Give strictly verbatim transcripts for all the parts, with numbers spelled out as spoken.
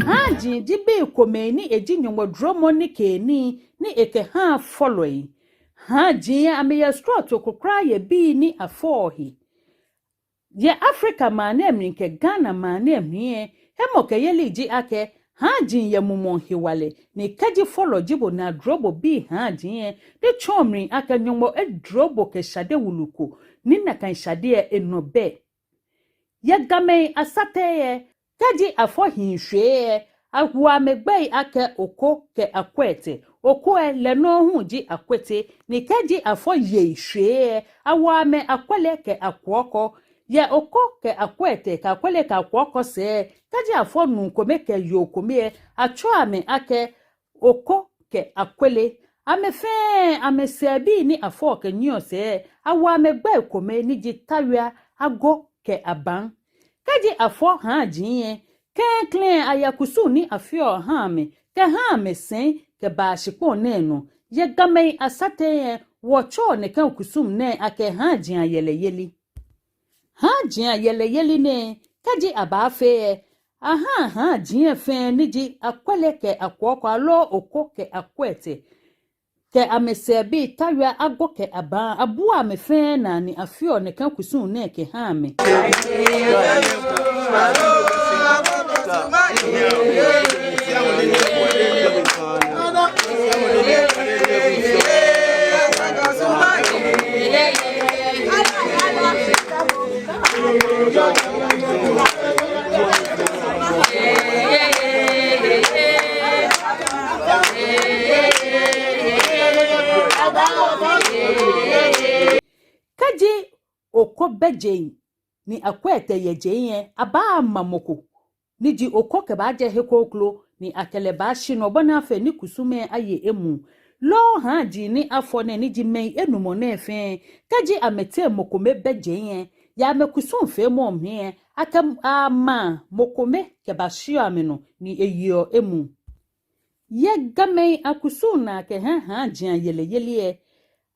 Haaji ji bii komɛi ni eji Nyɔŋmɔ duromɔ nikeenii ni ekɛhaa fɔlɔi. Haaji amɛyɛ srɔto ko kwraa yɛ bii ni afɔɔ he. Yɛ Afrika maŋ nɛɛ mli kɛ Ghana maŋ nɛɛ mli lɛ, hemɔkɛyeli ji akɛ haaji yɛ mumɔŋ hewalɛ, ni kɛji fɔlɔ ji bo ni aduro bo bii haaji lɛ, ni tsɔɔ mli akɛ Nyɔŋmɔ eduro bo kɛ shade wulu ko, ni nakai shade lɛ enɔ bɛ. Yɛ Gamɛi asateŋ lɛ, kɛji afɔ hii shwiei lɛ, awoɔ amɛ gbɛi akɛ Oko kɛ Akwete. Oko lɛ, lɛ nɔŋŋ hu ji Akwete, ni kɛji afɔ yei shwiei lɛ, awoɔ amɛ Akwele kɛ Akuɔkɔ. Yɛ Oko kɛ Akwete kɛ Akwele kɛ Akuɔkɔ sɛɛ lɛ, kɛji afɔ nuu kome kɛ yoo kome lɛ, atsɛɔ amɛ akɛ Oko kɛ Akwele. Amɛ fɛɛ amɛsɛɛbii ni afɔɔ kɛnyiɛɔ sɛɛ lɛ, awoɔ amɛ gbɛi kome ni ji Tawia, Ago kɛ Abaŋ. Kɛji afɔ haaji lɛ, klɛŋklɛŋ ayɛ kusum ni afeɔ ahaa amɛ kɛhaa amɛsɛi kɛbaa shikpɔŋ nɛɛ nɔ. Yɛ Gamɛi asateŋ lɛ, wɔtsɛɔ nɛkɛ kusum nɛɛ akɛ haaji ayɛlɛyeli. Haaji ayɛlɛyeli nɛɛ, kɛji abaafee lɛ, ahaa haaji lɛ fɛɛ ni ji Akwele kɛ Akuɔkɔ aloo Oko kɛ Akwete kɛ amɛsɛɛbii Tawia, Ago kɛ Abaŋ, abuaa amɛ fɛɛ naa ni afeɔ nɛkɛ kusum nɛɛ kɛhaa amɛ. Kɛji Oko bɛ jeŋ ni Akwete yɛ jeŋ lɛ, abaama mɔ ko ni ji Oko kɛbaajɛ he kroko ni akɛ lɛ baashi nɔ bɔ ni afee ni kusum lɛ aye emuu. Loo haaji ni afɔ nɛɛ ni ji mɛi enumɔ nɛɛ fɛɛ, kɛji amɛteŋ mɔ kome bɛ jeŋ lɛ, yɛ amɛkusum feemɔ mli lɛ, akɛmaa mɔ kome kɛbashiɔ amɛnɔ ni eyeɔ emuu. Yɛ Gamɛi akusum naa kɛha haaji ayɛlɛyeli lɛ,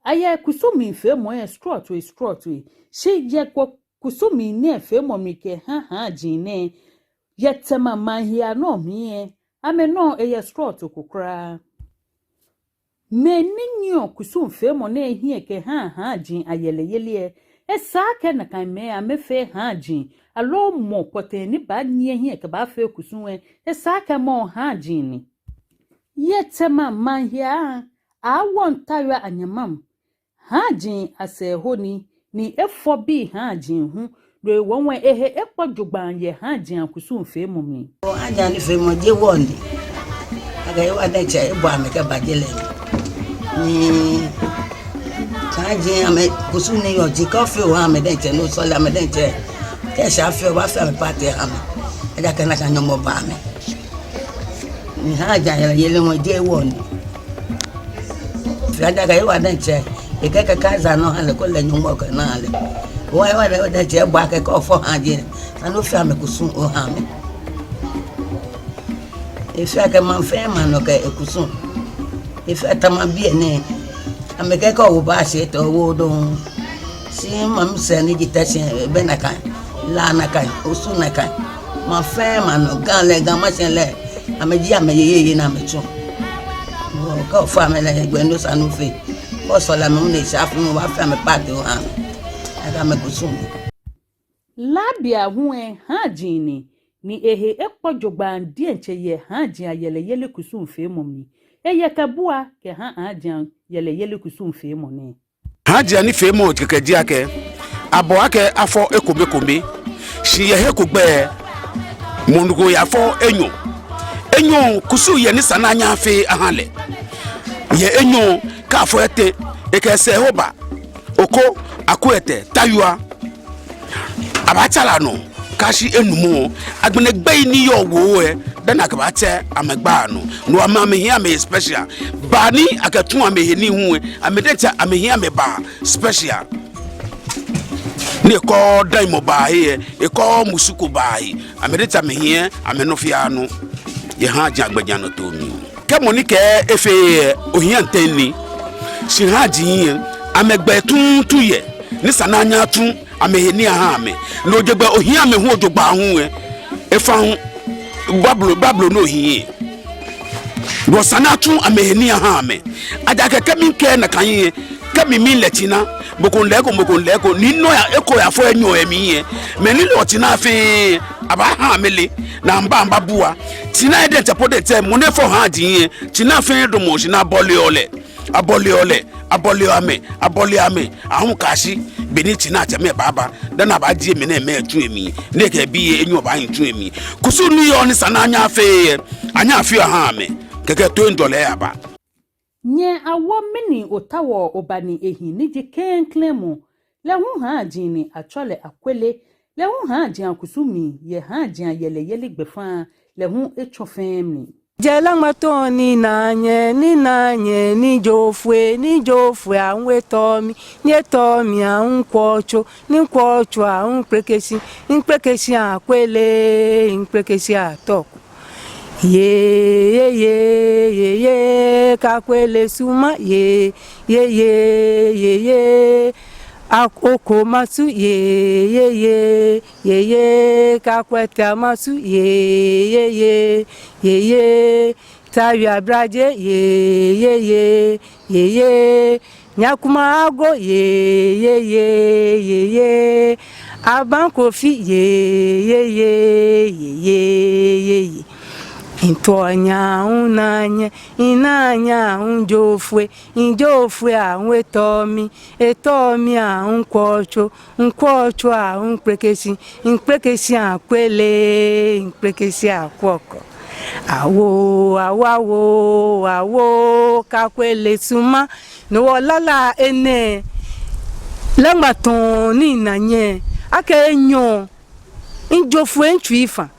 ayɛ kusumii feemɔ lɛ srɔtoi srɔtoi. Shi yɛ wɔ kusumii nɛɛ feemɔ mli kɛha haaji nɛɛ, yɛ Tema maŋ hiɛ anɔ mli lɛ, amɛnɔ lɛ eyɛ srɔto ko kwraa. Mɛi ni nyiɛɔ kusum feemɔ nɛɛ hiɛ kɛhaa haaji ayɛlɛyeli lɛ, esa akɛ nakai mɛi amɛfee haaji, aloo mɔ pɔtɛɛ ni baanyiɛ hiɛ kɛbaafee kusum lɛ, esa akɛ mɔ lɛ haaji ni. Yɛ Tema maŋ hiɛ, awoɔ Tawia Anyɛmam haaji asɛɛ hɔ ni, ni efɔ bii haaji hu, no hewɔ ehe ekpɔ jogbaŋŋ yɛ haaji akusum feemɔ mli. Haaji anifeemɔ jeee wɔ ni. Akɛ Yehowa diɛŋtsɛ ebɔ amɛ kɛba je lɛ mli. Ni haaji amɛkusum ni yɔɔ ji kɛ ofee oha amɛ diɛŋtsɛ, ni osɔle amɛ diɛŋtsɛ, kɛ esa afee, obaafee amɛ party oha amɛ. Ejaakɛ nakai Nyɔŋmɔ bɔ amɛ. Ni haaji ayɛlɛyeli hu jeee wɔ ni. Fɛɛ ejaakɛ Yehowa diɛŋtsɛ, ekɛɛ kɛ esa nɔ oha lɛ, ekolɛ Nyɔŋmɔ kɛ nɔ ha lɛ. Hewɔ Yehowa diɛŋtsɛ ebɔ akɛ kɛ ofɔ haaji, esa ni ofee amɛkusum oha amɛ. Efee akɛ maŋ fɛɛ maŋ nɔ kɛ ekusum. Efee Tema biɛ nɛɛ, amɛkɛɛ kɛ owo baa shi etɔ owo dɔŋŋ. Shi maŋ sɛɛ ni ji Teshie bɛ nakai, La nakai, Osu nakai. Maŋ fɛɛ maŋ nɔ, Ga lɛ, Ga Mashie lɛ, amɛji amɛyeyeye ni amɛtsu. Kɛ ofɔ amɛ lɛ, egbɛ ni esa ni ofee. Kɛ osɔle amɛ hu ni esa afee, obaafee amɛ party oha amɛ. Akɛ amɛkusum. La biɛ hu lɛ haaji ni, ni ehe ekpɔ jogbaŋŋ diɛŋtsɛ yɛ haaji ayɛlɛyeli kusum feemɔ mli. Eyɛ kɛbua kɛha haaji ayɛlɛyeli kusum feemɔ nɛɛ. Haaji anifeemɔ kɛkɛ ji akɛ, abɔ akɛ afɔ ekomekome, shi yɛ he ko gbɛ, mɔ nɔ ko yaafɔ enyɔ. Enyɔ kusum yɛ ni esa ni anyɛ afee aha lɛ. Yɛ enyɔ, kɛ afɔ etɛ, ekɛ sɛɛ hɔ ba, Oko, Akuete, Tawia, abaatsa la nɔ. Kashi enumɔ, agbɛnɛ gbɛi ni yɔɔ Woo lɛ, dani akɛbaatsɛ amɛgbaa nɔ. No amɛ, amɛhiɛ amɛhe special. Baa ni akɛtsu amɛhe nii hu lɛ, amɛ diɛŋtsɛ amɛhiɛ amɛbaa special. Ni ekɔɔɔ daimɔ baa he lɛ, ekɔɔɔ musu ko baa he. Amɛ diɛŋtsɛ amɛhiɛ amɛnɔ fɛɛ nɔ yɛ haaji agbɛjianɔtoo mli. Kɛ mɔ ni kɛɛ efeee lɛ, ohiɛ ntɛŋ ni. Shi haaji lɛ, amɛgbɛ tuuntu yɛ, ni esa ni anyɛ atsu amɛhe nii aha amɛ. No jeee gbɛ ohiɛ amɛ hu jogbaŋŋ hu lɛ, efa hu, Bablo, Bablo no hiɛ. Esa ni atsu amɛhe nii aha amɛ. Ejaakɛ kɛ mikɛɛ nakai lɛ, kɛ mi miilɛ tsina, mɔ ko miilɛ eko, mɔ ko miilɛ eko, ni nɔ ya eko yafɔ enyɔ yɛ mli lɛ, mɛi ni lɛɔ tsina fɛɛ, abaaha amɛle, ni amɛba, amɛbabua. Tsina lɛ diɛŋtsɛ po diɛŋtsɛ, mɔ ni fɔ haaji lɛ, tsina fɛɛ damɔ shi ni abɔleɔ lɛ, abɔleɔ lɛ, abɔleɔ amɛ, abɔleɔ amɛ. Ahu kashi, be ni tsinai atsɛmɛi baaba, dani abaajie mɛi nɛɛ amɛtsu emli, ni ekɛ ebii enyɔ baahi tsu emli. Kusum ni yɔɔ ni esa ni anyɛ afee lɛ, anyɛ afee aha amɛ. Kɛkɛ toiŋjɔlɛ aba. Nyɛ Awo, mɛni otaoɔ oba ni ehi ni ji klɛŋklɛŋ mɔ? Lɛ hu haaji ni atsɛɔ lɛ Akwele, lɛ hu haaji akusum mli yɛ haaji ayɛlɛyeli gbɛfaŋ, lɛ hu etsɔ fɛɛ mli. Jɛ Laŋmatɔŋ ni naa nyɛ, ni naa nyɛ, ni joo foi, ni joo foi ahu etɔ mi, ni etɔ mi ahu mikwɔ tso, ni mikwɔ tso ahu mikpeleke shi, ni mikpeleke shi Akwele, ni mikpeleke shi Atɔku. Yee, yee, yee, yee, yee, Kakwele sumɔ, yee, yee, yee, yee, yee, Ak-, Oko masu, yee, yee, yee, yee, yee, Kakwete masu, yee, yee, yee, yee, yee, Tawia Braje, yee, yee, yee, yee, yee, Nyakuma Ago, yee, yee, yee, yee, yee, Aban Kofi, yee, yee, yee, yee, yee, yee, yee. Mitɔ nyɛ ahu naa nyɛ, minaa nyɛ ahu joo foi, mijoo foi ahu etɔ mi, etɔ mi ahu mikwɔ tso, mikwɔ tso ahu mikpeleke shi, mikpeleke shi Akwele, mikpeleke shi Akwɔkɔ. Awo, awo, awo, awo, Kakwele sumɔ. No hewɔ lala enɛ, Laŋmatɔŋ ni naa nyɛ, akɛ enyɔ, mijoo foi mitsui fã.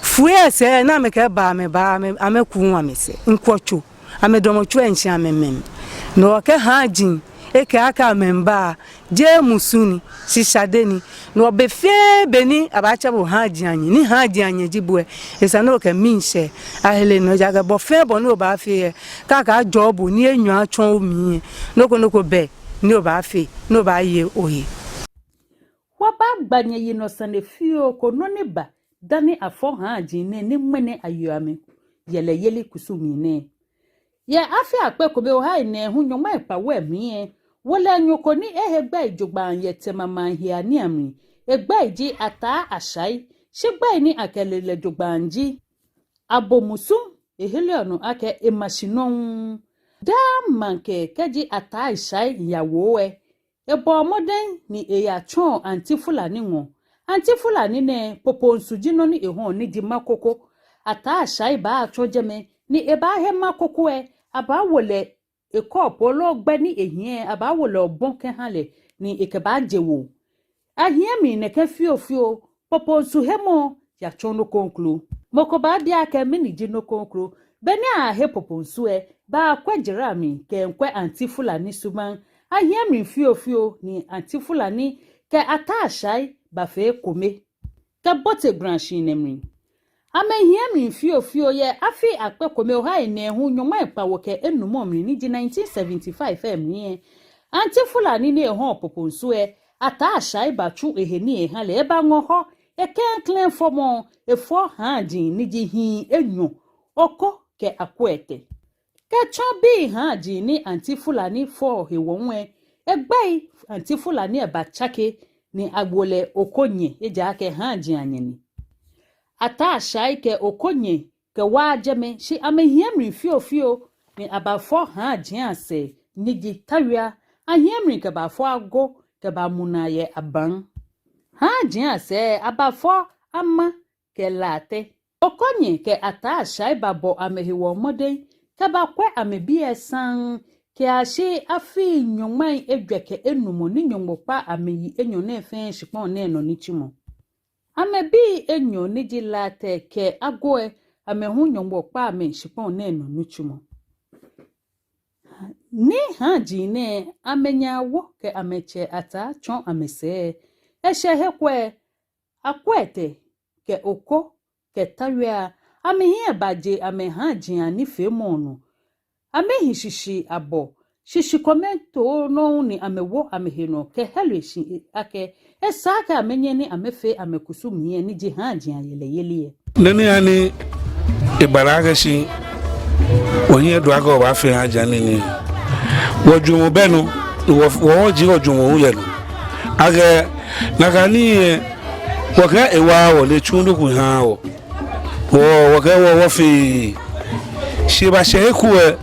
Foi lɛ sɛɛ ni amɛkɛba, amɛba, amɛ, amɛku amɛsɛɛ, mikwɔ tso. Amɛdamɔ tso lɛ mishi amɛmɛ. No hewɔ kɛ haaji ekɛɛ akɛ amɛmiiba, jeee musu ni, shi shade ni. No hewɔ be fɛɛ be ni abaatsɛ bo haaji anyɛ, ni haaji anyɛ ji bo lɛ, esa ni okɛ miishɛɛ ahere nɔ, ejaakɛ bɔ fɛɛ bɔ ni obaafee lɛ, kɛ akajɔɔ bo ni enyɔ atsɔ omli lɛ, nɔ ko nɔ ko bɛ ni obaafee, ni obaaye ohe. Wɔbaagba nyɛyinɔ sane fioo ko, nɔ ni ba dani afɔ haaji nɛɛ ni ŋmɛnɛ ayeɔ amɛyɛlɛyeli kusum mli nɛɛ. Yɛ afi akpe kome ohai nɛɛhu nyɔŋmai kpawo lɛ mli lɛ, wolɛɛnyo ko ni ehe gbɛi jogbaŋŋ yɛ Tema maŋ hiɛ anii amli. Egbɛi ji Ataa Ashai, shi gbɛi ni akɛle lɛ jogbaŋŋ ji Abo Musu. Eheleɔ nɔ akɛ ema shi nɔŋŋ. Daa maŋkɛ kɛji Ataa Ashai miiya Woo lɛ, ebɔɔ mɔdɛŋ ni eyatsɔɔ Anti Fulani ŋɔɔ. Anti Fulani nɛɛ, Poponsu ji nɔ ni ehɔɔ ni ji makoko. Ataa Ashai baatsɔ jɛmɛ ni ebaahe makoko lɛ, abaawo lɛ ekɔɔpoo loo gbɛ ni ehiɛ, abaawo lɛ obɔ kɛha lɛ ni ekɛbaaje Woo. Ahiɛ mli nɛkɛ fiofio, Poponsu hemɔ yatsɔ nɔ kroko. Mɔ ko baabi akɛ mɛni ji nɔ kroko? Be ni ahe Poponsu lɛ, baakwɛ jara mli kɛkwɛ Anti Fulani subaŋ. Ahiɛ mli fiofio ni Anti Fulani kɛ Ataa Ashai bafee ekome kɛbote gbalashihilɛ mli. Amɛhiɛ mli fiofio yɛ afi akpe kome ohai nɛɛhu nyɔŋmai kpawo kɛ enumɔ mli ni ji nineteen seventy-five lɛ mli lɛ, Anti Fulani ni ehɔɔ Poponsu lɛ, Ataa Ashai batsu ehe ni eha lɛ, ebaŋɔ Hɔ, eklɛŋklɛŋ fɔmɔ, efɔ haaji ni ji hii enyɔ, Oko kɛ Akwete. Kɛtsɔ bii haaji ni Anti Fulani fɔ hewɔ lɛ, egbɛi Anti Fulani lɛ batsake ni awo lɛ Okonye, ejaakɛ haaji anyɛ ni. Ataa Ashai kɛ Okonye kɛwa jɛmɛ, shi amɛhiɛ mli fiofio ni abafɔ haaji asɛɛ ni ji Tawia. Ahiɛ mli kɛbafɔ Ago kɛbamu naa yɛ Aban. Haaji asɛɛ abafɔ Ama kɛ Laate. Okonye kɛ Ataa Ashai babɔ amɛhewɔ mɔdɛŋ kɛbakwɛ amɛbii lɛ saŋŋ kɛyashi afii nyɔŋmai ejwɛ kɛ enumɔ ni Nyɔŋmɔ kpa amɛyi enyɔ nɛɛ fɛɛ shikpɔŋ nɛɛ nɔ nitsumɔ. Amɛbii enyɔ ni ji Lartey kɛ Agoe, amɛ hu Nyɔŋmɔ kpa amɛ shikpɔŋ nɛɛ nɔ nitsumɔ. Ni haaji nɛɛ amɛnyɛ awo kɛ amɛtsɛ Ataa tsɔ amɛsɛɛ. Eshɛ he kwɛ, Akwete kɛ Oko kɛ Tawia, amɛhiɛ baje amɛ haaji anifeemɔ nɔ. Amɛhi shishi abɔ, shishi kome too nɔ ni amɛwo amɛhe nɔ kɛhɛle shi akɛ esa akɛ amɛnyɛ ni amɛfee amɛkusumii ni ji haaji ayɛlɛyeli lɛ. Nɔ ni hani ebala akɛ shi wɔhiɛ do akɛ wɔbaafee haaji anini. Wɔjwɛŋmɔ bɛ nɔ, wɔ, wɔ, wɔji wɔjwɛŋmɔ hu yɛ nɔ. Akɛ nakai nii lɛ, wɔkɛɛ ewa wɔ lɛ tsu nɔ ko ha wɔ. Wɔ, wɔkɛɛ wɔ, wɔfee. Shi ebashɛ he ko lɛ,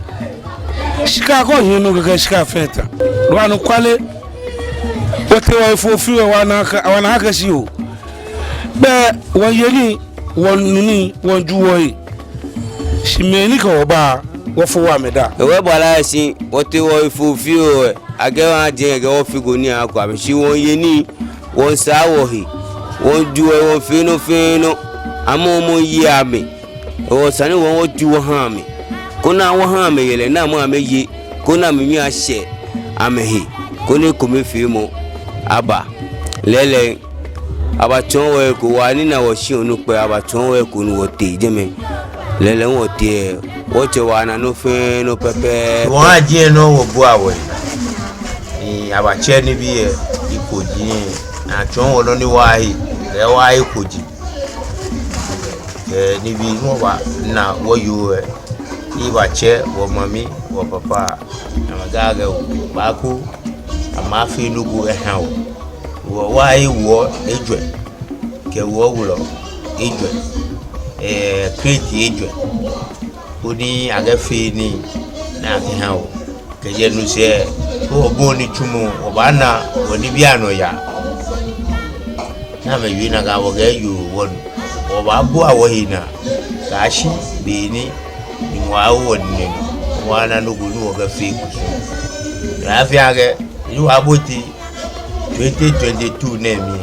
shika kɔ hiɛ nɔ kɛkɛ shika fɛɛ ta. Loo anɔkwale. Wɔtee wɔhe foo fioo lɛ, wɔna akɛ, wɔna akɛ shi oo. Bɛ wɔye nii, wɔnu nii, wɔju wɔhe. Shi mɛi ni kɛ wɔ ba, wɔfooo amɛ daa. Ewe bala shi, wɔtee wɔhe foo fioo lɛ, akɛ wɔjɛ kɛ wɔfee ko ni akɔ amɛ shi wɔye nii, wɔsaa wɔhe, wɔju wɔhe, wɔfee nɔ fɛɛ nɔ, amɛ hu amɛye amɛ. Esa ni wɔ, wɔju wɔha amɛ. Koni wɔha amɛ yɛlɛ ni amɛ hu amɛye, koni amɛmii ashɛ amɛhe, koni ekomefeemɔ aba. Lɛɛlɛŋ, abatsɔɔ wɔ eko, wɔnina wɔshi onukpa, abatsɔɔ wɔ eko ni wɔtee jɛmɛ. Lɛɛlɛŋ wɔtee, wɔtsɛ wɔna nɔ fɛɛ nɔ pɛpɛɛpɛ. Wɔhaaji lɛ nɔ wɔbua wɔhe. Ni abatsɛ nibii lɛ ekoji, ni atsɔɔ wɔ nɔ ni wɔhe, kɛ wɔhe koji. Kɛ nibii ni wɔbana wɔyɔɔ lɛ, ni abatsɛ wɔ mami, wɔ papa, amɛkɛɛ akɛ oo, baako, amɛfee nɔ ko aha wɔ. Wɔ, wɔhe wuɔ ejwɛ, kɛ wuɔ wulɔ ejwɛ, ɛɛ, kreti ejwɛ. Koni akɛfee nii ni akɛha wɔ. Kɛjɛ no sɛɛ, wɔbɔi nitsumɔ, wɔbaana wɔnibii anɔ yaa. Ni amɛwie nakai, wɔkɛɛ yoo, wɔnu. Wɔbaabua wɔhe naa kɛyashi be ni Nyɔŋmɔ awo wɔ nine nɔ, wɔna nɔ ko ni wɔkɛfee kusum. Ni afee akɛ, ni wɔbote twenty twenty-two nɛɛ mli,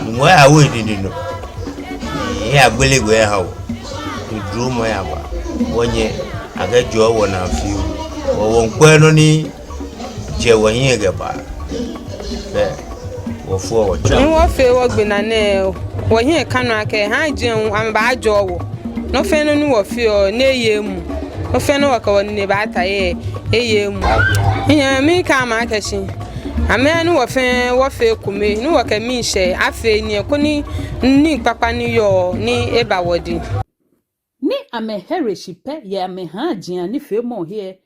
Nyɔŋmɔ yawo enine nɔ. Ni eyagbele gbɛ eha wɔ. Ni duromɔ yaba. Wɔnyɛ akɛjɔɔ wɔnaa fioo. Wɔ, wɔŋkwɛ nɔ ni jɛ wɔhiɛ kɛba. Bɛ wɔfɔɔ wɔtsɛ. Ni wɔfee wɔgbe naa nɛɛ, wɔhiɛ ka nɔ akɛ haaji lɛ hu amɛbaajɔɔ wɔ. Nɔ fɛɛ nɔ ni wɔfeɔ, ni eye emuu. Nɔ fɛɛ nɔ wɔkɛ wɔnine baata he, eye emuu. Nyɛmi kɛ amɛ akɛ shi, amɛ ni wɔ fɛɛ wɔfee ekome, ni wɔkɛ miishɛɛ afee nii lɛ, koni nii kpakpa ni yɔɔ ni eba wɔdɛŋ. Ni amɛhere shi pɛ yɛ amɛ haaji anifeemɔ he lɛ,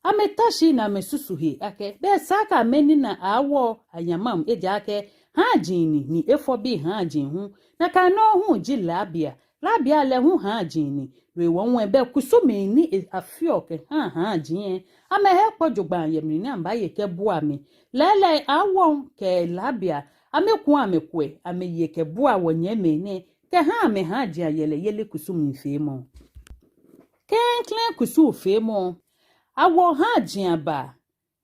amɛta shi ni amɛsusu he akɛ, bɛ esa akɛ amɛnina awo ayamam, ejaakɛ haaji ni, ni efɔ bii haaji hu. Nakai nɔŋŋ hu ji Labia. Labia lɛ hu haaji ni. No hewɔ lɛ bɛ kusumii ni e-, afeɔ kɛhaa haaji lɛ, amɛhe kpɔ jogbaŋŋ yɛ mli ni amɛbaaye kɛbua amɛ. Lɛɛlɛŋ Awo kɛ Labia, amɛku amɛkwɛ, amɛye kɛbua wɔnyɛmimɛi nɛɛ kɛha amɛ haaji ayɛlɛyeli kusumii feemɔ. Klɛŋklɛŋ kusum feemɔ. Awo haaji abaa.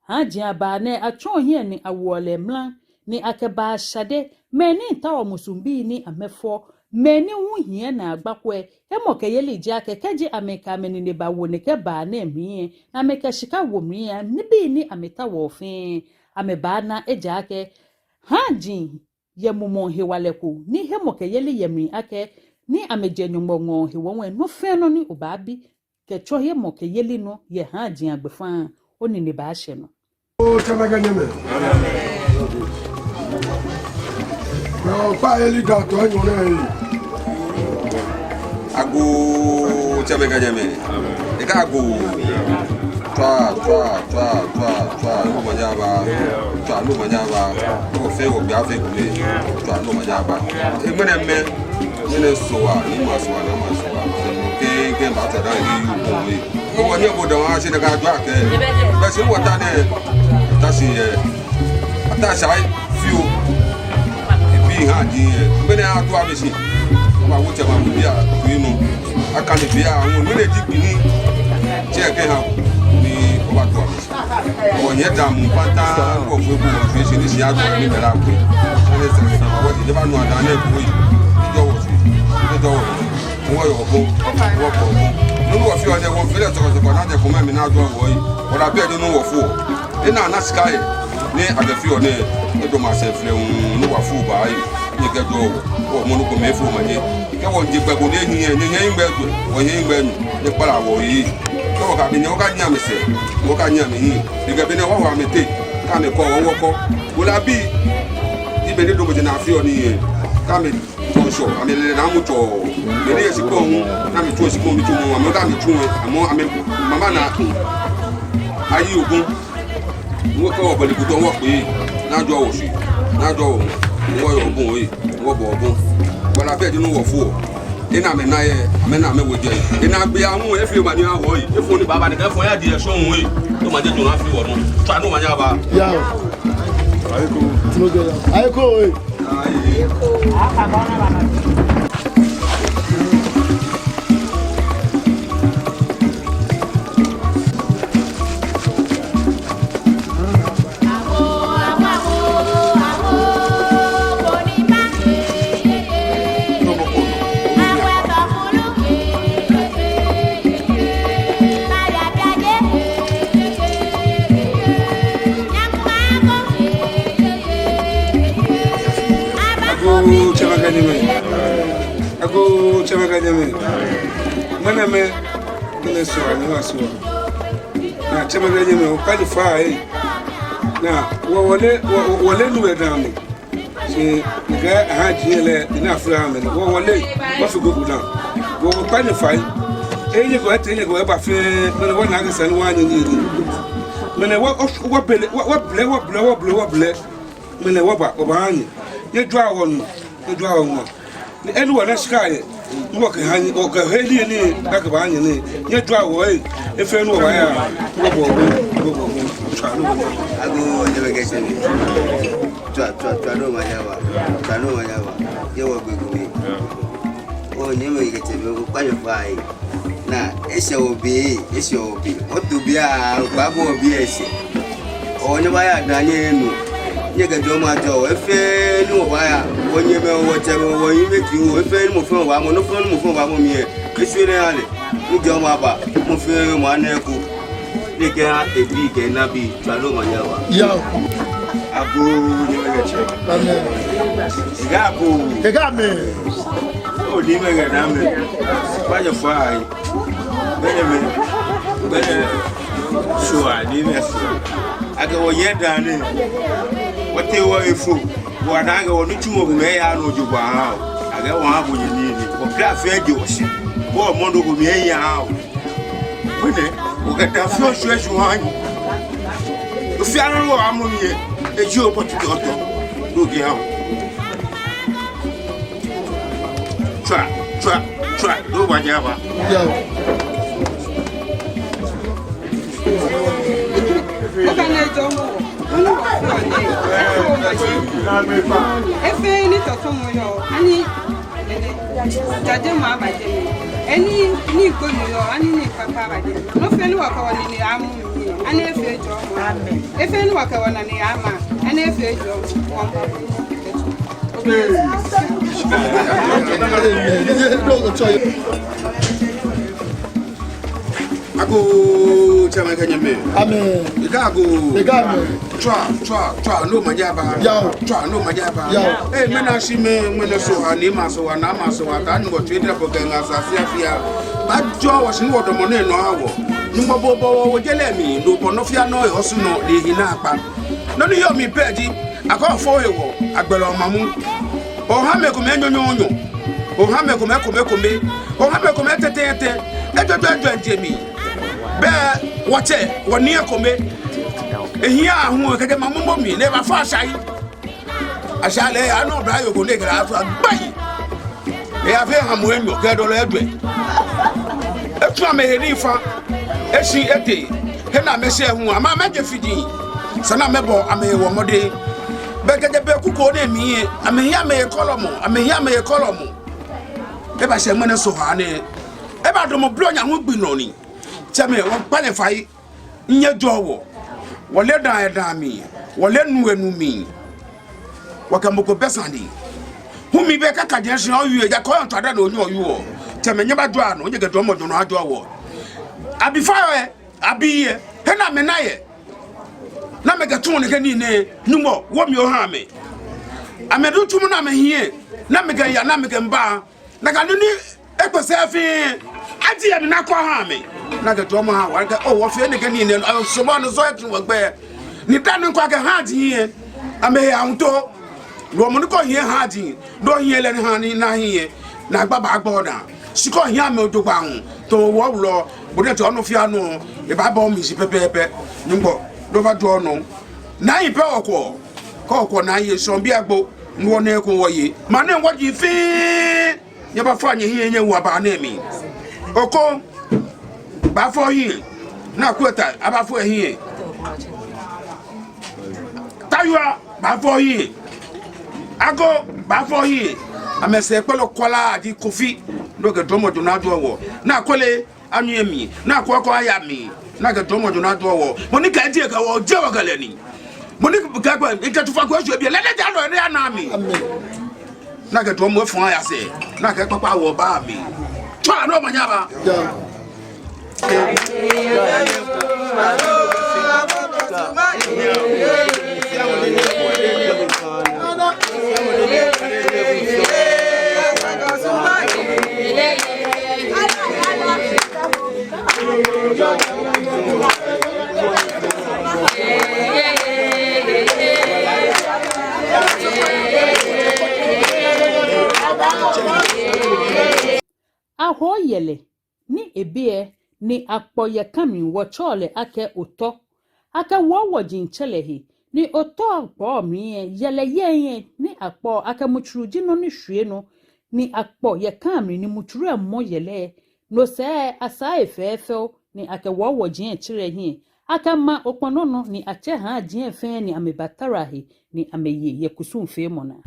Haaji abaa nɛɛ atsɔɔ hiɛ ni awoɔ lɛ mra, ni akɛbaa shade, mɛi ni taoɔ musuŋbii ni amɛfɔ, mɛi ni hu hiɛ naagba kwɛ. Hemɔkɛyeli ji akɛ kɛji amɛkɛ amɛnine bawo nɛkɛ baa nɛɛ mli lɛ, ni amɛkɛ shika wo mli lɛ, nibii ni amɛtaoɔ fɛɛ amɛbaana, ejaakɛ haaji yɛ mumɔŋ hewalɛ ko ni hemɔkɛyeli yɛ mli akɛ, ni amɛjɛ Nyɔŋmɔ ŋɔɔ hewɔ lɛ, nɔ fɛɛ nɔ ni obaabi kɛtsɔ hemɔkɛyeli nɔ yɛ haaji agbɛfaŋ, onine baashɛ nɔ. Oo, tsɛmɛi kɛ nyɛmɛi. Yoo, kpa eli da tɔ enyɔ nɛɛ. Agoo, tsɛmɛi kɛ nyɛmɛi. Eka agoo. Tswa, tswa, tswa, tswa, tswa, no manya ba. Tswa, no manya ba. Ko fɛɛ wɔbi afee kome. Tswa, no manya ba. Eŋmɛnɛ mɛ. Mɛni sɔwa, ni ma sɔwa, na ma sɔwa. Kɛ, kɛ ba tswa da ni yu ko mi. Ko wɔ ni bo da wa shi daga jɔ akɛ. Bɛ shi wɔta nɛɛ. Wɔta shi yɛ. Wɔta shi fioo. Ebi haaji lɛ. Mɛni ato amɛ shi. Wɔbaawo tsɛ ma mu bi a, tu yi nɔ. Akane bi a, wɔ nɔ ni ji gbi ni. Tsɛ kɛha. Ni wɔbaato amɛ shi. Wɔnyɛ da mu panta, ko fue ko fue shi ni shi ato ni bɛ la ko. Ɛni sɛ, wɔdi ne ba nu ada ne ko yi. Jɔ Wɔyɔɔ bɔ, wɔbɔɔ bɔ. Nɔ ni wɔfeɔ nɛɛ, wɔfeɔ lɛ tsɔkɔtsɔkɔ, ni atsɛ kome mli ni ajɔɔ wɔ yi. Wɔdaa pɛ ji nɔ ni wɔfeɔ. Ena ana shika yɛ. Ni akɛfeɔ nɛɛ, edamɔ sɛɛ flɛŋŋ, ni wɔfeɔ baa yi. Ni kɛjɔɔ wɔ, wɔmɔ nɔ ko mɛi fo omanye. Kɛ wɔje gbɛ ko ni ehiɛ, ni ehiɛ gbɛ jɔ, wɔhiɛ gbɛ nyu, ni kpala wɔyi. Kɛ wɔka biɛ nɛɛ, wɔkanyiɛ amɛsɛɛ, wɔkanyiɛ amɛhiɛ. Ni kɛ biɛ nɛɛ, wɔwo amɛteŋ, kɛ amɛkɔ, wɔ wɔkɔ. Wɔ la bi, ni be ni damɔ jɛ ni afeɔ nii yɛ. Kɛ amɛ tɔɔ shɔ, amɛle lɛ ni amɛtsɔ. Be ni yɛ shikpɔŋ hu, ni amɛtsuɔ shikpɔŋ nitsumɔ, amɛ kɛ amɛtsuɔ, amɛ, amɛ, mama na, ayi ogun. Ni wɔkɛ wɔbɔle kutɔ wɔkpe, ni ajɔɔ wɔ shi, ni ajɔɔ wɔ, ni wɔyɔɔ bɔ yi, wɔbɔɔ bɔ. Wɔdaa pɛ ji nɔ ni wɔfeɔ. Ena amɛna yɛ, amɛna amɛwo jɛ. Ena gbɛ amu, efee mani awɔ yi. Efo ni baba ni kɛ fo ya di yɛ shɔŋ yi. Nɔ ni maje jona fee wɔ nɔ. Tswa nɔ ni omanye aba. Yao. Ayi ko. Tino jɛ yao. Ayi ko, ee. Agoo, tsɛmɛi kɛ nyɛmɛi. Agoo, tsɛmɛi kɛ nyɛmɛi. Mɛnɛmɛi, mɛnɛ sua, ni wa sua. Naa, tsɛmɛi kɛ nyɛmɛi, wɔkpa nyɛ fai, ee. Naa, wɔ, wɔle, wɔ, wɔ, wɔle nu yɛ daa mli. Shi, ni kɛ aha ji lɛ, ni afra mɛi, wɔ, wɔle, wɔfee gbogbo naa. Wɔ, wɔkpa nyɛ fai. Ee, nyɛkɛ wɔtee, nyɛkɛ wɔba fɛɛ, mɛnɛ wɔna akɛ sane ni wɔnyɛ nii. Mɛnɛ wɔ, wɔ, wɔbɛlɛ, wɔ, wɔbɛlɛ, wɔbɛlɛ, wɔbɛlɛ, wɔbɛlɛ. Mɛnɛ wɔba, wɔba nyɛ. Nyɛjɔɔa wɔnu, nyɛjɔɔa wɔnu. Ni enu wɔna shika yɛ. Ni wɔkɛha nyɛ, wɔkɛhe nii ni akɛba nyɛ nɛɛ. Nyɛjɔɔa wɔ, ee. Efee nɔ ni wɔbaaya. Wɔbɔɔ bɔ, wɔbɔɔ bɔ. Tswa nɔ ni omanye. Agoo, nyɛmɛi kɛ tsɛmɛi. Tswa, tswa, tswa nɔ ni omanye aba. Tswa nɔ ni omanye aba. Yɛ wɔ gbɛ ko mli. Oo, nyɛmɛi kɛ tsɛmɛi, wɔkpa nyɛ fai. Naa, eshɛ wɔ be, eshɛ wɔ be. Wɔto be aa, wɔkpa wɔ be eshɛ. Oo, nyɛbaaya daa nyɛnu. Nyɛkɛ jɔɔmɔ ajɔɔ wɔ, efee nɔ ni wɔbaaya. Wɔnyɛmɛi, wɔtsɛmɛi, wɔyimɛi, efee nɔ ni mɔ fɛɛ mɔ baamɔ, nɔ fɛɛ nɔ ni mɔ fɛɛ mɔ baamɔ mli yɛ. Eshwɛ nɛ ale. Ni jɔɔmɔ aba, mɔ fɛɛ mɔ ana eko. Ni kɛ ebi kɛ enabi, tswa nɔ ni omanye aba. Yao. Agoo, nyɛmɛi kɛ tsɛmɛi. Amɛɛ. Ega agoo. Ega amɛɛ. Oo, nyɛmɛi kɛ naamɛi. Wɔkpa nyɛ fai. Mɛnɛmɛi, mɛnɛ sua, nyɛmɛi sua. Akɛ wɔyɛ daa nɛɛ, wɔtee wɔ efo, wɔna akɛ wɔnitsumɔ komɛi yaa nɔ jogbaŋŋ. Akɛ wɔha bo nyɛ nii ni, wɔkla fɛɛ je wɔshi. Bo mɔ nɔ ko mli eya o. Mɛnɛ, wɔkɛ daa fɛɛ shwɛ shwɛ wɔha nyɛ. Ofi anɔ wɔ amɔ nyɛ, eji obɔtu tɔtɔ. Nɔ kɛ ya o. Tswa, tswa, tswa, nɔ ni omanye aba. Yao. Ofainɛ jɔɔmɔ, onu wa fɔ ne. Efee ni tɔtɔmɔ yɔɔ, ani, jajemɔ aba jɛmɛ. Eni, ni gbonyo yɔɔ, ani ni kpakpa aba jɛmɛ. Nɔ fɛɛ ni wɔkɛ wɔnine amɔ mli, ani efee jɔɔmɔ. Amen. Efee ni wɔkɛ wɔnane ama, ani efee jɔɔmɔ. Agoo, tsɛmɛi kɛ nyɛmɛi. Amɛɛ. Ega agoo. Ega amɛɛ. Tswa, tswa, tswa, nɔ ni omanye aba. Yao. Tswa, nɔ ni omanye aba. Yao. Ee, mɛnɛ shi mɛi, mɛnɛ sua, ni ma sua, na ma sua, ta ni wɔtsɛ de bɔ kɛ ŋa sa si afia. Bajɔɔ wɔ shi ni wɔdamɔ nɛɛ nɔ aha wɔ. Nyɔŋmɔ bo bɔ wɔ, wɔje lɛ mli, no bɔ nɔ fɛɛ nɔ yɔɔ sɔŋŋ nɔ, ni ehi naakpa. Nɔ ni yɔɔ mli pɛ ji, akɛ ofo hewɔ, agbɛnɛ omamu. Oha mɛi komɛi nyɔnyɔnyɔ. Oha mɛi komɛi komɛi komɛi. Oha mɛi komɛi tɛtɛɛtɛ. Ejwɛjwɛ ejwɛ jɛ mli. Bɛ wɔtsɛ, wɔnii komɛi. Ehiɛ ahu kɛjɛ mamu mɔ mli, ni ebafɔ ashai. Ashai lɛ, anɔ oblayoo ko ni ekɛ lɛ ato agbai. Eyafee hamɔ enyɔ kɛ dɔlɔ ejwɛ. Etsu amɛhe ni fa. Eshi etee. He ni amɛshɛ hu, amɛ amɛje fiji. Esa ni amɛbɔ amɛhe wɔ mɔdɛŋ. Bɛ kɛjɛ be kuku nɛɛ mli lɛ, amɛhiɛ amɛhe kɔlɔmɔ, amɛhiɛ amɛhe kɔlɔmɔ. Ebashɛ ŋmɛnɛ sɔha nɛɛ. Ebadamɔ blɔ nyɛ hu gbi nɔ ni. Tsɛmɛi, wɔkpa nyɛ fai. Nyɛjɔɔ wɔ. Wɔle daa yɛ daa mli. Wɔle nu yɛ nu mli. Wɔkɛ mɔ ko bɛ sane. Kumi bɛ kaka jɛn shi ɔyuɔ, ja kɔ yɔn tɔ ada na onyi ɔyuɔ. Tsɛmɛi nyɛbajɔɔ anɔ, nyɛkɛ dromɔ jɔɔ nɔ ajɔɔ wɔ. Abifao lɛ, abii lɛ, he ni amɛna yɛ. Ni amɛkɛ tsuɔ nɛkɛ nii nɛɛ, Nyɔŋmɔ, wo mli oha amɛ. Amɛnitsumɔ ni amɛhiɛ, ni amɛkɛya, ni amɛkɛmiiba. Nakai nii ni ekpe sɛɛ fɛɛ, aji amɛna kɔ aha amɛ. Ni akɛ dromɔ aha wɔ, akɛ, oo, wɔfee nɛkɛ nii nɛɛ, oo, sɔɔmɔ ni sɔ etsu wɔgbɛ. Ni dani ŋkɔ akɛ haaji lɛ, amɛhe ahuntoo. Ni mɔ ni kɔ hiɛ haaji, ni ohiɛ lɛ ni ha ni na hiɛ, naagba baagba onaa. Shi kɔ hiɛ amɛ ojogbaŋŋ, to wɔ wulɔ, bo diɛŋtsɛ onɔ fɛɛ nɔ, ebaaba omli shi pɛpɛɛpɛ. Nyɔŋmɔ, ni obajɔɔ nɔ. Naa yi pɛ wɔkwɛɔ, kɛ wɔkwɛ naa yi sɔŋŋ biɛ agbo, ni wɔna eko wɔye. Maŋ nɛɛ wɔji fɛɛ, nyɛbafɔ nyɛhiɛ nyɛwo aba nɛɛ mli. Oko, baafɔ ohiɛ, ni Akueta, abaafɔ ehiɛ. Tayua, baafɔ ohiɛ. Ago, baafɔ ohiɛ. Amɛsɛɛkpɛlɔ kwraa ji Kofi, ni okɛ dromɔ jɔɔ nɔ ajɔɔ wɔ. Ni Akole, anu yɛ mli, ni Akɔkɔ aya mli, ni akɛ dromɔ jɔɔ nɔ ajɔɔ wɔ. Mɔ ni kɛ eji kɛ wɔ, je wɔ kɛ lɛ ni. Mɔ ni kɛ kpɛ, ekɛ tufa ko esu ebi, lɛ lɛ ja lɔ, lɛ ya na mli. Ni akɛ dromɔ efɔŋ aya sɛɛ, ni akɛ kpakpa wɔ ba mli. Tswa, ni omanye aba. Ahoo yɛlɛ ni ebeɛ ni akpɔ yɛ ka mli wɔtsɛɔ lɛ akɛ otɔ. Akɛwoɔ wɔji tsɛ lɛ he, ni otɔ kpɔɔ mli lɛ, yɛlɛ yɛŋ lɛ ni akpɔɔ akɛ mutsuru ji nɔ ni shwie nɔ, ni akpɔ yɛ ka mli ni mutsuru lɛ mɔ yɛlɛ. No sɛɛ asaa he fɛɛfɛo, ni akɛwoɔ wɔji lɛ tsɛrɛ hiɛ. Akɛma okpɔlɔ nɔ ni atsɛ haaji lɛ fɛɛ ni amɛbatara he, ni amɛye yɛ kusumfeemɔ naa.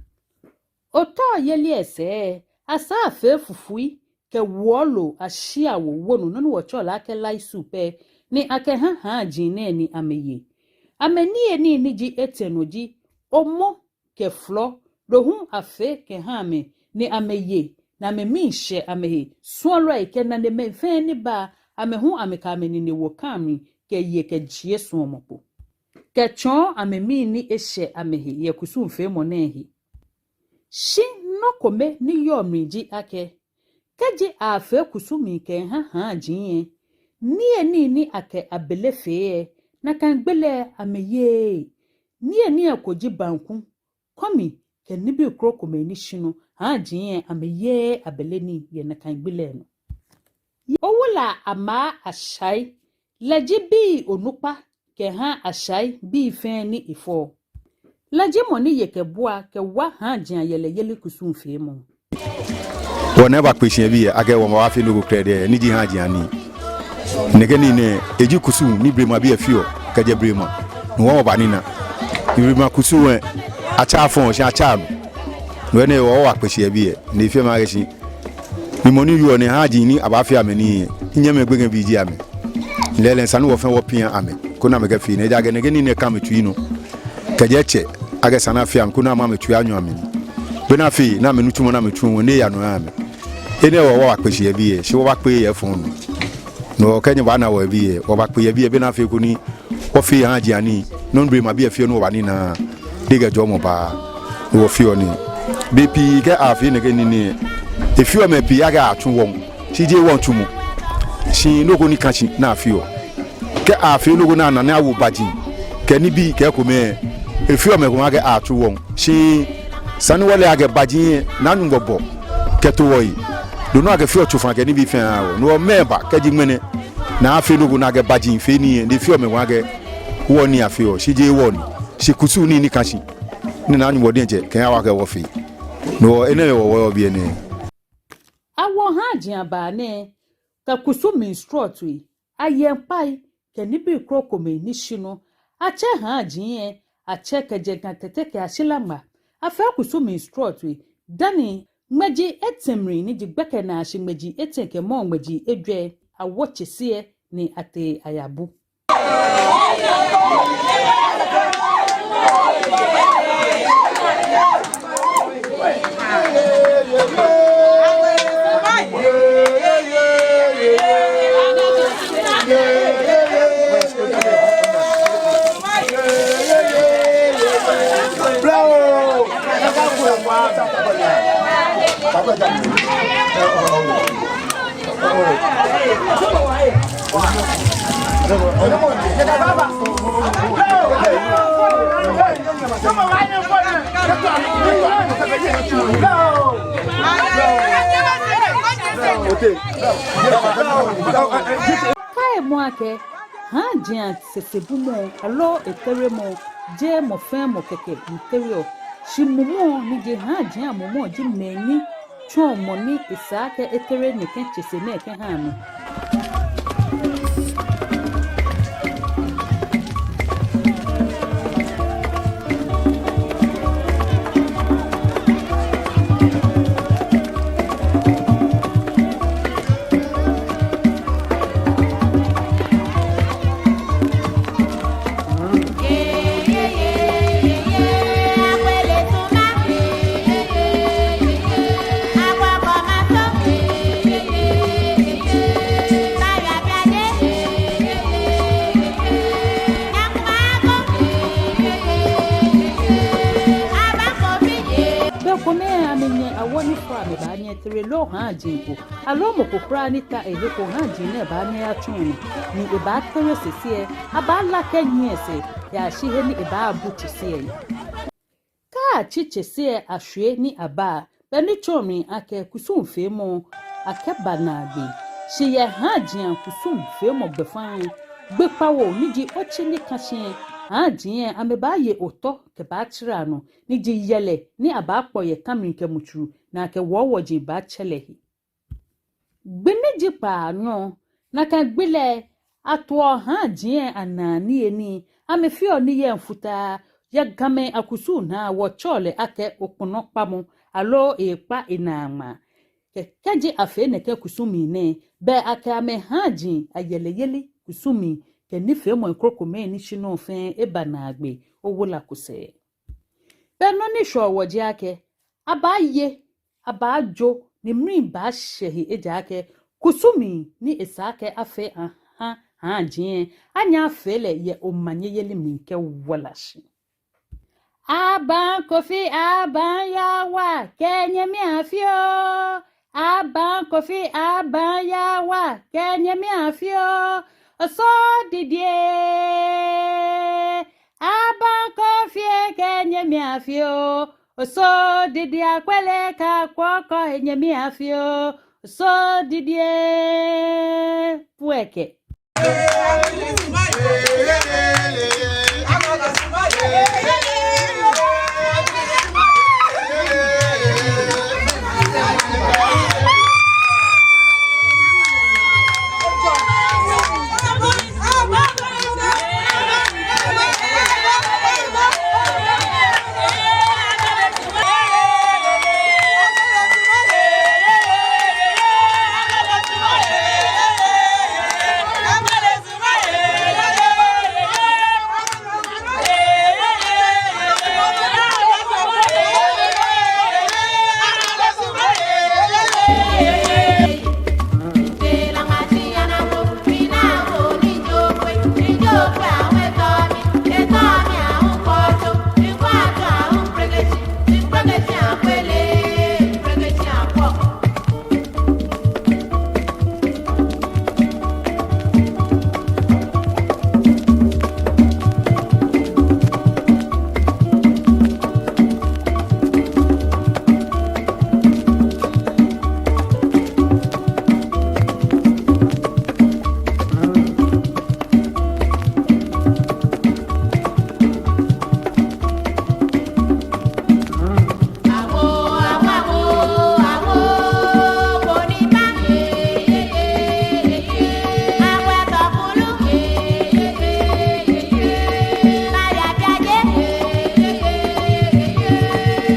Otɔ yeli lɛ sɛɛ, asaa fee fufui kɛ wuɔloo ashiawo wonu, nɔ ni wɔtsɛɔ lɛ akɛ light soup lɛ, ni akɛha haaji nɛɛ ni amɛye. Amɛniyenii ni ji etɛ nɔ ji omɔ kɛ flɔ, no hu afee kɛha amɛ, ni amɛye, ni amɛmii shɛ amɛhe. Suɔlɔi kɛ nanemɛi fɛɛ ni ba, amɛ hu amɛkɛ amɛnine wo ka mli kɛye kɛjie suɔmɔ kpo. Kɛtsɔɔ amɛmii ni eshɛ amɛhe yɛ kusumfeemɔ nɛɛ he. Shi nɔ kome ni yɔɔ mli ji akɛ, kɛji aafee kusum lɛ kɛha haaji lɛ, niyenii ni akɛ abele fee lɛ, nakai gbele lɛ amɛyeee. Niyenii lɛ eko ji banku, kɔmi kɛ nibii krokomɛi ni shi nɔ, haaji lɛ amɛyeee abele nii yɛ nakai gbele lɛ nɔ. Owula Amaa Ashai, lɛ ji bii onukpa kɛha Ashai bii fɛɛ ni efɔ. Lɛ ji mɔ ni ye kɛbua kɛwa haaji ayɛlɛ yeli kusumfeemɔ. Wɔnaa ebakpe shi yɛ biɛ akɛ wɔbaafee nɔ ko krɛdɛɛ ni ji haaji anii. Nɛkɛ nii nɛɛ, eji kusum ni blema bii lɛ feɔ kɛjɛ blema, ni wɔ wɔbanina. Ni blema kusum lɛ, atsa afɔ shi atsa nu. No hewɔ nɛɛ wɔbakpe shi yɛ biɛ, ni efeɔ mi akɛ shi mi mɔ ni yɔɔ nɛɛ, haaji ni abaafee amɛ nii lɛ, minyɛmimɛi gbekɛbii ji amɛ. Lɛɛlɛŋ esa ni wɔ fɛɛ wɔpia amɛ, koni amɛkɛfee nii, ejaakɛ nɛkɛ nii nɛɛ ka amɛtsui nɔ kɛjɛ tsɛ, akɛ esa ni afee amɛ, koni ama amɛtsui anyɔ amɛnii. Bɔ ni afee ni amɛnitsumɔ ni amɛtsuɔ lɛ, ni eya nɔ eha amɛ. Enɛ hewɔ wɔbakpe shi yɛ biɛ, shi wɔbakpeee yɛ efɔŋ nɔ. No hewɔ kɛ nyɛbana wɔ yɛ biɛ, wɔbakpe yɛ biɛ, bɔ ni afee koni wɔfee haaji anii, nɔ ni blema bii lɛ feɔ ni wɔbanina, ni kɛ jɔɔmɔ baa, ni wɔfeɔ nii. Bei pii kɛ aafee nɛkɛ nii nɛɛ, efeɔ mɛi pii akɛ atsu wɔŋ, shi jeee wɔŋtsumɔ. Shi nɔ ko ni ka shi ni afeɔ. Kɛ aafee nɔ ko ni ana ni awo baaji, kɛ nibii kɛ ekomɛi, efeɔ mɛi komɛi akɛ atsu wɔŋ. Shi esa ni wɔle akɛ baaji lɛ, Nyɔŋmɔ bɔ kɛto wɔhe. No nɔ akɛfeɔ tsofa kɛ nibii fɛɛ ahaa wɔ. No hewɔ mɛɛ ba kɛji ŋmɛnɛ ni afee nɔ ko ni akɛ baaji fee nii lɛ, ni efeɔ mɛi komɛi akɛ wɔŋ ni afeɔ, shi jeee wɔŋ ni. Shi kusum nii ni ka shi, ni Nyɔŋmɔ diɛŋtsɛ kɛha wɔ akɛ wɔfee. No hewɔ enɛ hewɔ wɔyɔɔ biɛ nɛɛ. Awo haaji abaa nɛɛ kɛ kusum mli srɔtoi, ayɛŋ kpai kɛ nibii krokomɛi ni shi nɔ. Atsɛ haaji lɛ, atsɛ kɛjɛ Ga Tɛtɛ kɛyashi Laŋma. Afee kusum mli srɔtoi dani ŋmɛji etɛ mli, ni ji gbɛkɛ naashi ŋmɛji etɛ kɛ mɔɔ ŋmɛji ejwɛ, awo tsɛsi lɛ ni atee ayabu. Kaimɔ akɛ, haaji asɛsɛbumɔ aloo eteremɔ jeee mɔ fɛɛ mɔ kɛkɛ ni tereɔ. Shi mumɔ ni ji haaji amumɔ ji mɛi ni tsɔɔ mɔ ni esa akɛ etere nɛkɛ tsese nɛɛ kɛha amɛ. Bei komɛi amɛnyɛ awɔ ni fɔ amɛbaanyɛ atere loo haaji ko, aloo mɔ ko kwraa ni ta ehe ko haaji nɛɛ baanyɛ atsɔ enɔ, ni ebaatere tsese lɛ, abaala kɛnyiɛ sɛɛ kɛyashi he ni ebaabu tsese lɛ. Kɛ́ atsi tsese lɛ ashwie ni aba, be ni tsɔɔ mli akɛ kusumfeemɔ akɛba naagbee. Shi yɛ haaji akusumfeemɔ gbɛfaŋ lɛ, gbi kpawo ni ji otsi ni ka shi lɛ, haaji lɛ amɛbaaye otɔ kɛbaatsara nɔ, ni ji yɛlɛ ni abaakpɔ yɛ ka mli kɛ mutsuru, ni akɛ wɔɔwɔji baatsɛ lɛ he. Gbi ni ji kpaanyɔ, nakai gbi lɛ, atoɔ haaji lɛ anaa niyenii, amɛfeɔ nii yɛ mfutaa, yɛ Gamɛi akusum naa wɔtsɛɔ lɛ akɛ okpɔnɔ kpamɔ, aloo ekpa enaa ŋmaa. Kɛ, kɛji afee nɛkɛ kusumii nɛɛ, belɛ akɛ amɛhaaji ayɛlɛyeli kusumii kɛ nifeemɔi krokomɛi ni shi nɔ fɛɛ eba naagbee, owo la kosɛɛ. Belɛ nɔ ni shwɛɔ wɔ ji akɛ, abaaye, abaajo, ni mli baashɛ he ejaakɛ kusumii ni esa akɛ afee aha haaji lɛ, anyɛ afee lɛ yɛ omanyeyeli mli kɛwala shi. Aban Kofi, Aban Yawa, kɛ nyɛmi afi oo. Aban Kofi, Aban Yawa, kɛ nyɛmi afi oo. Oso Didie. Aban Kofi, kɛ nyɛmi afi oo. Oso Didie Akwele ka kwɔkɔ, kɛ nyɛmi afi oo. Oso Didie Puɛkɛ.